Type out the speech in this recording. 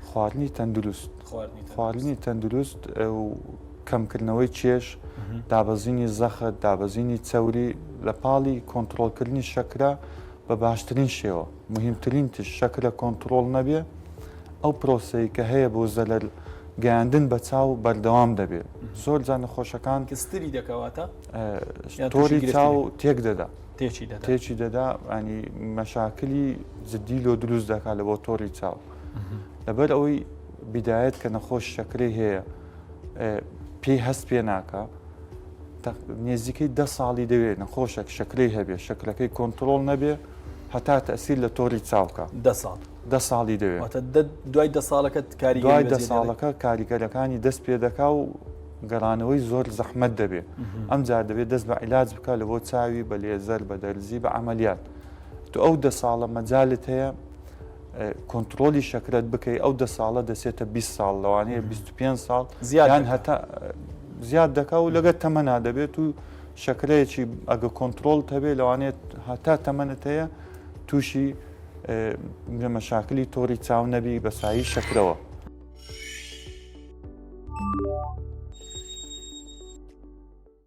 خواردنی تەندروست خواردنی تەندروست و کەمکردنەوەی چێش دابەزینی زەخت دابەزینی چەوری لە پاڵی کۆنتترۆلکردنی شەکرە بە باشترین شێوە مهمترین تش شەکرە کۆنتترۆل نەبێ ئەو پرۆسەی کە هەیە بۆ زەلەر گەیاندن بە چاو بەردەوام دەبێت زۆر جار نەخۆشەکان کستری دەکەواتە تۆری چاو تێک دەدا تێکی دەدا ینی مەشاکلی جدی لۆ دروست دەکات لە بۆ تۆری چاو لەبەر ئەوەی بیدایەت کە نەخۆش شەکرەی هەیە پێی هەست پێ ناکە نێزیکەی ده ساڵی دەوێت نەخۆشێک شەکرەی هەبێ شەکرەکەی کۆنتترۆل نەبێ هەتا تەسیر لە تۆری چاوکە ده ساڵ ده ساڵی دەوێت دوای ده ساڵەکە کاری دوای ده ساڵەکە کاریگەرەکانی دەست پێ دەکا و گەڕانەوەی زۆر زەحمەت دەبێت ئەم جار دەبێت دەست بە عیلاج بکە لە بۆ چاوی بە لێزەر بە دەرزی بە عملیات تو ئەو دە ساڵە مەجالت هەیە کۆنتترۆلی شەکرەت بکەی ئەو دە ساڵە دەچێتە 20 ساڵ لەوانەیە 25 ساڵ زیان هەتا زیاد دەکا و لەگە تەمەنا دەبێت و شەکرەیەکی ئەگە کۆنتترۆل هەبێ لەوانێت هەتا تەمەنت هەیە تووشی مەشاکلی تۆری چاو نەبی بە سایی شەکرەوە.